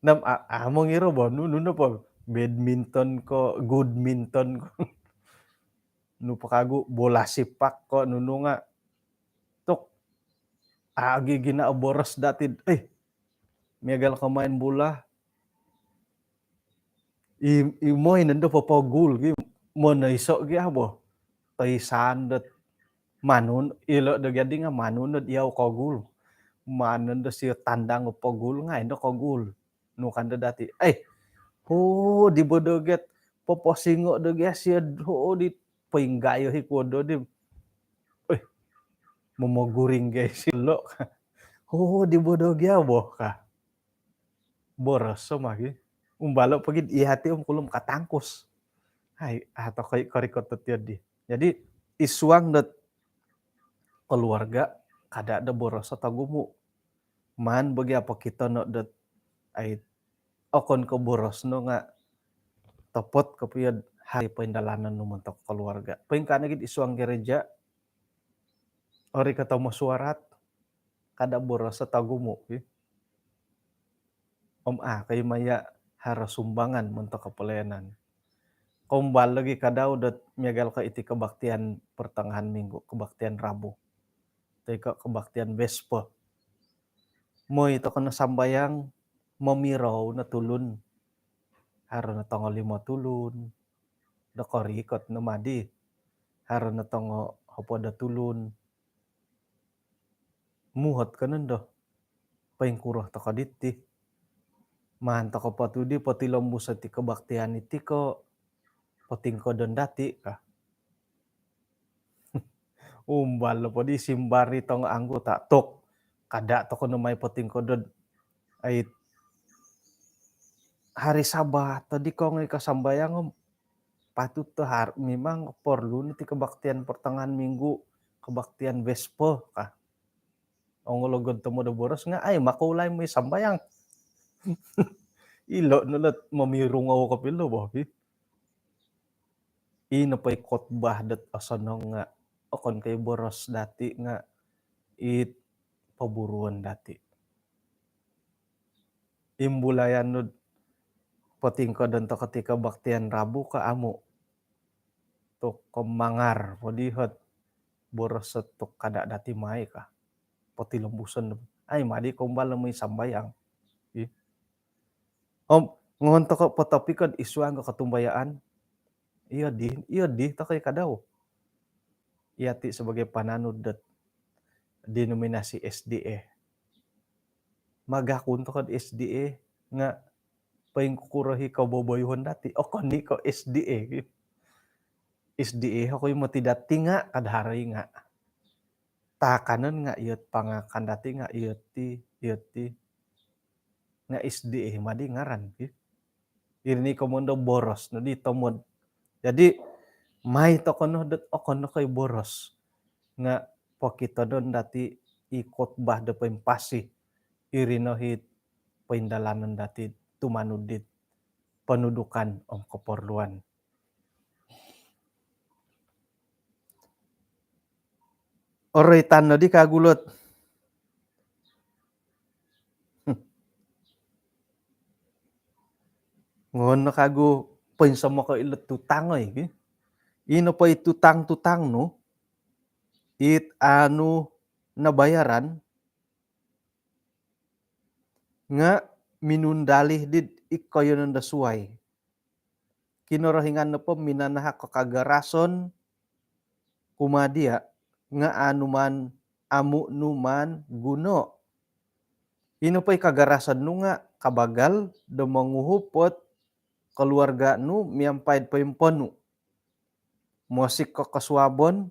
Nam, a, a, mongiro bo, nu, nu, nopo badminton ko, goodminton ko. Nu po kagu bola sepak ko, nunu nga'. Tok, a, gi-, gina boros dati', eh, miagal ko main bola, i, i moi nondo popogul gi, monoiso' gi abo. Toisan dot manun, ilo' do gaddi nga' manun dot iyau kogul. Maan nondo sio tandang pogul, nga' indo kogul. Nu kando dati', eh, ho, di bo do giat, poposingo' do giat sio, ho, di poinggayo hi kuo do di. Eh, momoguring gai silo'. Ho, di bo do giat bo ka. Boros o magi. Umbalo' pogi iya ti om kulum katangkus. Hai, a, tokoi korikot dot iyo di. Jadi, id suang dot koluarga', kada' do boros o togumu'. Maan bogi' apo kito no dot ai okon ko boros no nga' topot kopio'd haro poindalanon nu montok koluarga'. Poingkaa nogi'd id suang gereja', ori koto mosuarat, kada' boros o togumu', ki. Om a' ko i maya' haro sumbangan montok kopelayanan. Koumbal logi' ka Daud dot miagal ko iti kebaktian pertengahan minggu, kebaktian Rabu. Toi ko kebaktian Vesper. Moi toko no sambayang, momirou no tulun. Haro no tongo limo tulun. Do korikot no madi. Haro no tongo hopod o tulun. Muhot ko nondo. Poingkuro toko diti. Maan toko po tu di potilombus iti kebaktian iti ko potingkodon dati' ka. Umbal nopo di simbar di tongo anggota, tok, kada' toko no mai potingkodon. Ai, hari Sabat tadi kongoi ko sambayang om patut to har-, memang porlu no ti kebaktian pertengahan minggu, kebaktian Vesper ka. Ongologod tomod o boros nga', ai, makoulai moi sambayang. Ilo' no lot momirungou kopilo bo, ki. Ino po i khotbah dot osonong nga' okon ko i boros dati' nga' it poburuon dati'. Imbulayan nu'd potingkodon toko ti kebaktian Rabu ka amu'. Tok, ko mangar po di hot boros ot tok kada' dati' mai ka. Potilombuson. Ai, madi koumbal no moi sambayang. Ih. Om, ngoon toko po topikod id suang ko kotumbayaan. Iyo di, iyo di, tokoi ka Daud. Iya ti sebagai pananud dot denominasi S D A. Magakun tokod S D A nga' poingkuro i koboboyuhon dati'. Okon i ko S D A. S D A okoi moti dati' nga' kada' haro i nga'. Taakanon nga' iyo, pangakan dati' nga' iyo ti, iyo ti. Nga' S D A madi ngaran, ki. Iri ni komoyon do boros no di tomod. Jadi, mai toko no dot okon no ko i boros. Nga' pokitonon dati' i khotbah do poimpasi. Iri no i poindalanon dati' tumanud dit ponudukan om keperluan. Oroitan no di kagu lot. Ngoon no kagu poinsomoko' ilo' tutang oi, ki. Ino po i tutang-tutang nu, it anu nabayaran nga' minundalih did ikoyonon do suwai. Kinorohingan nopo minanahak o kagarason kumaa diya' nga' amu' nu maan, amu' nu maan guno. Ino po i kagarason nu nga' kabagal do monguhup ot koluarga' nu miampai'd poimponu'. Mosik ko kosuabon,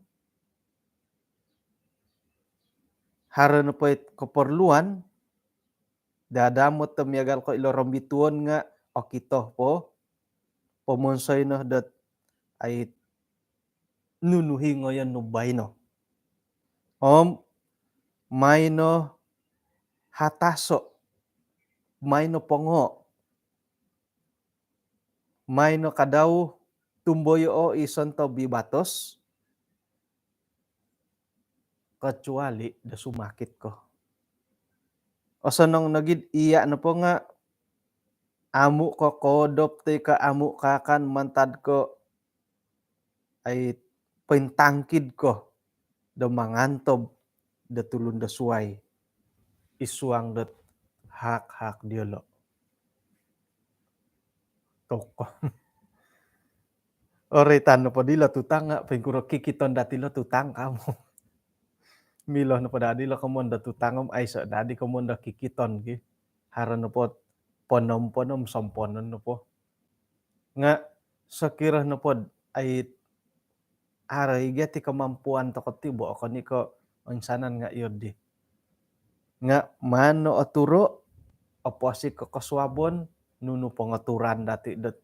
haro nopo i koporluan, dadamot do miagal ko ilo rombituon nga' okito po, pomonsoi no dot ai nunu i ngoyon nu baino. Om maino hataso', maino pongo', maino kadau tumboyoo' i sontob i batos, kecuali do sumakit ko. Osonong nogi'd iya' nopo nga' amu' ko koodop toi ko amu' kaakan mantad ko ai pointangkid ko do mangantob do tulun do suwai id suang dot hak-hak diyolo'. Toko. Oritan nopo dilo tutang nga' poingkuro kikiton dati' lo tutang kamu. Milo nopo dadi lo komon do tutang om aiso' dadi komon do kikiton ki. Haro nopo ponom-ponom somponon nopo. Nga' sokiro nopod ai haro i gia ti kemampuan toko ti bo okon i ko' insanan nga' iyo di. Nga' maan no oturo', oposik ko kosuabon, nunu pongoturan dati' dot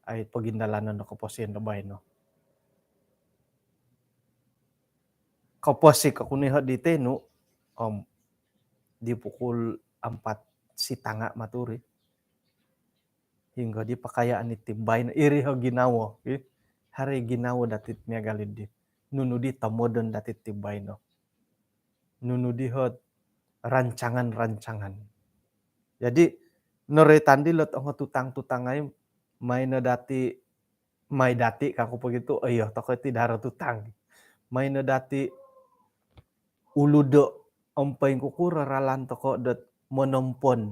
ai pogindalanon do koposion do baino. Koposik oku ni ho di tenu, om di pukul ampat sitanga' maturi. Hinggo di pakayaan iti baino, iri ho ginawo, ih. Haro i ginawo dati' miagal di. Nunu di tomodon dati' ti baino. Nunu di ho rancangan-rancangan. Jadi, noroitan di lot ongo tutang-tutang ai, maino dati', mai dati' kaku po gitu, oh iyo, toko ti do haro tutang. Maino dati' uludo', om poingkukuro ralan toko dot monompon.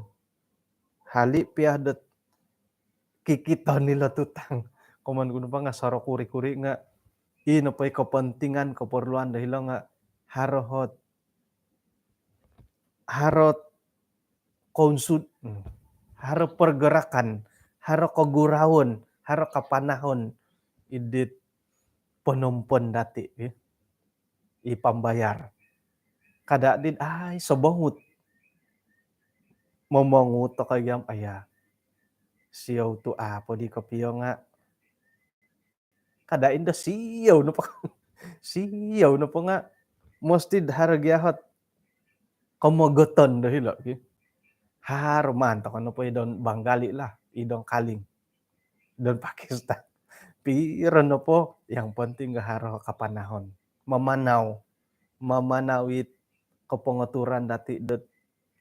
Hali' piya dot kikiton ilo tutang. Komon ku nopo nga' soro kuri-kuri nga' ino po i kepentingan, keperluan do hilo nga' haro hot, haro kounsud, haro pergerakan, haro koguraon, haro kapanahon idit ponompon dati', eh. I pambayar. Kada' did ai sobongut. Momongut toko i giam, aya. Siou tu' apo di kopio nga'. Kada' indo siou nopo. Siou nopo nga' mosti do haro gia hot komogoton do hilo ki. Haro maan toko nopo i don Banggali lah, i don Kaling, don Pakistan. Piro nopo, yang penting ga haro kapanahon. Mamanau. Mamanau it kopongoturan dati' dot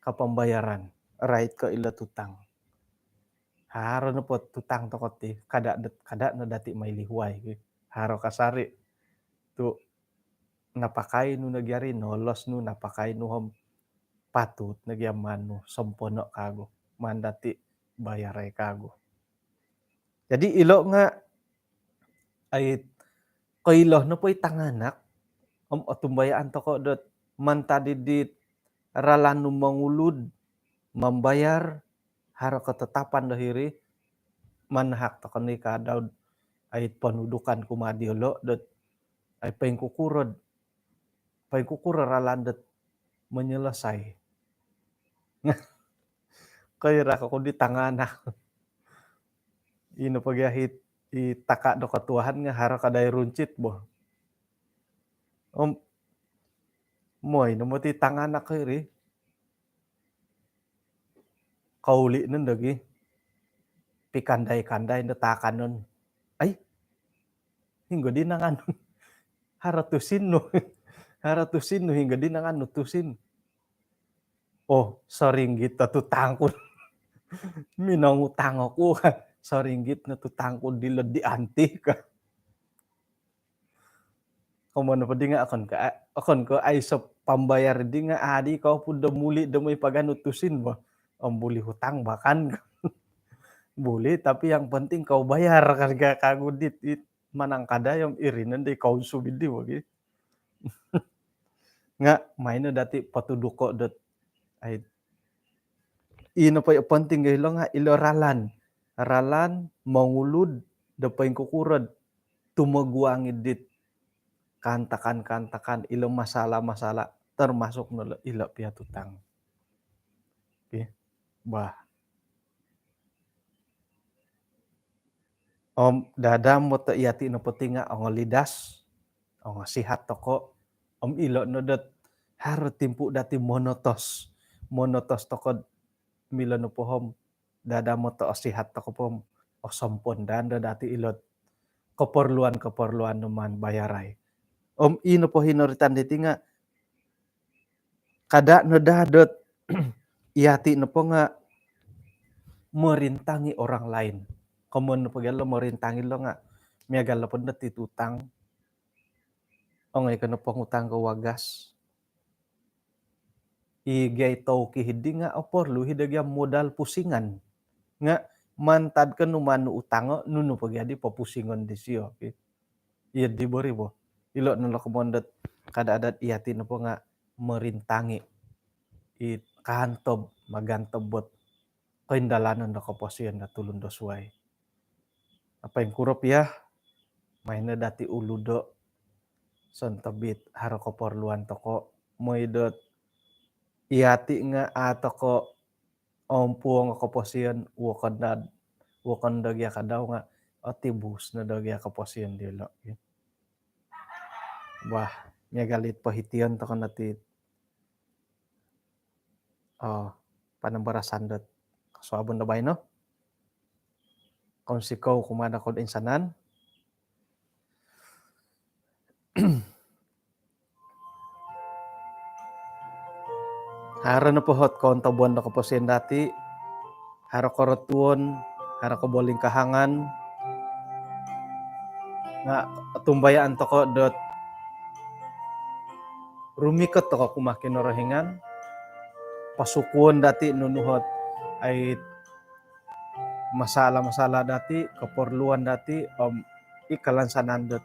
kapambayaran. Rait ko ilo tutang. Haro nopo tutang toko ti, kada' dot, kada' no dati' mai lihuai ki. Haro kasari'. Tu' napakai nu nogi ari, nolos nu, napakai nu om patut nogi maan nu sompono' kagu. Maan dati' bayarai kagu. Jadi ilo nga' ai koilo nopo i tanganak om otumbayaan toko dot mantad idit ralan nu mongulud, mambayar, haro ketetapan do hiri, manahak toko ni kadau ai ponudukan kumaa diolo' dot ai poingkukuro'd, poingkukuro ralan dot menyelesai. Koirak oku di tanganak. Ino pogi ahit i taka' do kotuahan nga' haro kadai runcit bo. Om moi no moti tanganak ko iri. Kauli' nondo gi pikandai-kandai no taakanon. Ai, hinggo di nanganu? Haro tusin nu. Haro tusin nu, hinggo di nanganu tusin? Oh, soringgit no tutangku. Minongutang oku. Soringgit no tutangku dilo di anti ka. Komon nopo di nga' okon ko, okon ko aiso pambayar di nga adi kau pun do muli do moi paganu tusin bo. Om buli hutang bahkan. Buli, tapi yang penting kau bayar kan, kagu dit, it manang kada yang irinan di kau subidi bagi. Nga maino dati patuduko dot ai. Ino po yang penting ga ilo nga ilo ralan. Ralan mongulud do poingkukurod tumoguang idit kantakan-kantakan ilo masalah-masalah termasuk nolo ilo pia tutang. Okey. Bah. Om dadam moto iyati no penting nga ongolidas, ongosihat toko, om ilo no dot haro timpu dati monotos, monotos toko milo no pohom, dadam moto osihat toko pohom, osompon dan do dati ilot keperluan-keperluan numan bayarai. Om ino po hinoritan diti nga kada no daa dot iyati nopo nga merintangi orang lain. Komon nopo galo merintangi lo nga miagal lo pun dot itutang. Ongoi kono pongutang ko wagas. I gai tau ki hidi nga oporlu hida gia modal pusingan. Nga mantad ke numanu utango nunu po gia di popusingon disio. Okey. Iya di bori bo. Ilo no lo komon dot kada adat iyati nopo nga merintangi. I kantob, magantob bot koindalanon do koposion do tulun do suai. Apa ingkuro pia, maino dati uludo sontobit haro keperluan toko, moi dot iyati nga a toko ompuong o koposion, wokon dad, wokon do gia kadau nga otibus no do gia koposion dilo. Wah, miagal it pohition toko no ti. Oh, panambarasan dot kosuabon do baino. Kounsikou kumaa do koinsanan. Haro no pohot kountobon do koposion dati, haro korotuon, haro kobolingkahangan, nga tumbayaan toko dot rumikot toko kumaa Kinorohingan, pasukuon dati nunu hot ai masalah-masalah dati, keperluan dati, om i kalansanan dot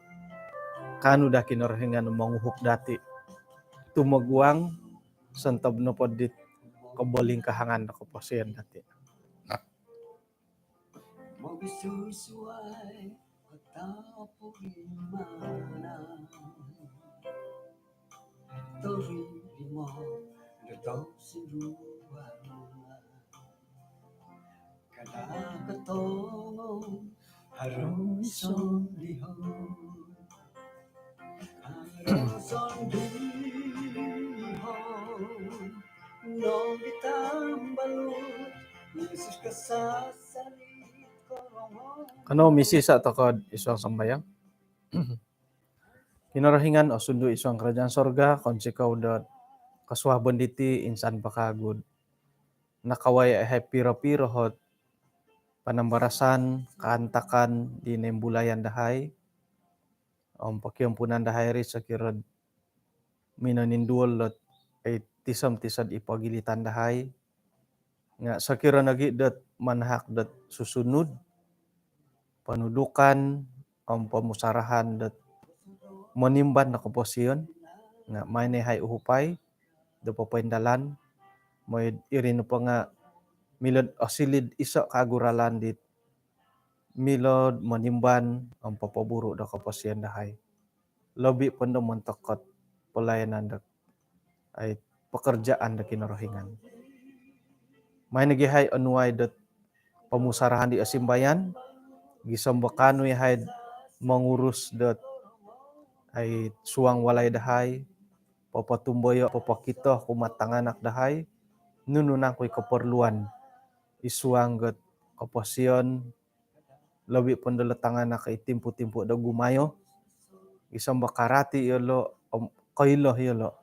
kaanu daa Kinorohingan monguhup dati tumoguang sontob nopo dit kobolingkahangan do koposion dati. Mogisusuai o topurimanan, torimo do tosinduan. Kada kotongo haro sondiho. Haro sondiho. No bitambalu Yesus kasasari korongo. Kano misi sa toko id suang sambayang. Kinorohingan osundu id suang kerajaan sorga, kounsikou dot kosuabon diti insan po kagu nakawaya ihai piro-piro hot panambarasan, kaantakan di noimbulayan dahai. Om pokiampunan dahai ri sokiro minoninduol dot ai tiso-tiso id pogilitan dahai. Nga sokiro nogi dot manahak dot susunud, ponudukan, om pomusarahan dot monimban do koposion, nga maai no ihai uhupai do popoindalan, moi iri nopo nga milo do osiliu iso kagu ralan dit milo do monimban om popoburu do koposion dahai. Lobi po do montok dot pelayanan do ai pekerjaan do Kinorohingan. Maai nogi ihai onuai dot pomusarahan di osimbayan, gisom do kaanu ihai mongurus dot ai suang walai dahai, popotumboyo, popokito kumaa tanganak dahai nunu nangku i keperluan id suang dot koposion, lobi po do tanganak id timpu-timpu do gumayo, gisom do karati yolo om koilo yolo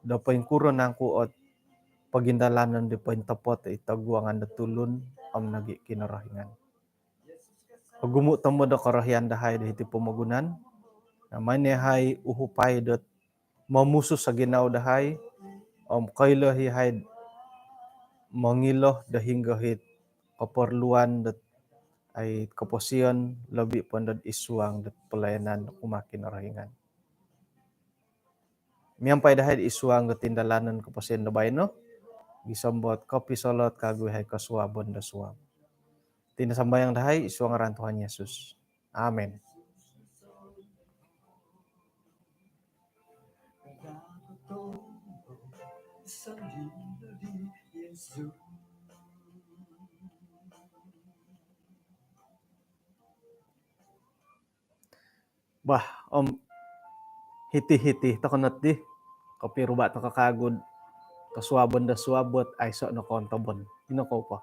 do poingkuro nangku ot pogindalanon di pointopot id toguangan do tulun om nogi Kinorohingan. Ogumu tomod do korohian dahai do hiti pomogunan. Nga maai no ihai uhupai dot momusus o ginawo dahai, om koilo iyahai'd mongilo do hinggo it koporluan dot ai koposion, lobi po nod id suang dot pelayanan kumaa Kinorohingan. Miampai dahai id suang dot tindalanon koposion do baino, gisom dot kopisolot kagu iyahai kosuabon do suab. Iti no sambayang dahai id suang ngaran Tuhan Yesus. Amin. Bah, om hiti-hiti toko no diti. Kopiruba toko kagu do kosuabon do suab dot aiso no koontobon. Ino kou po.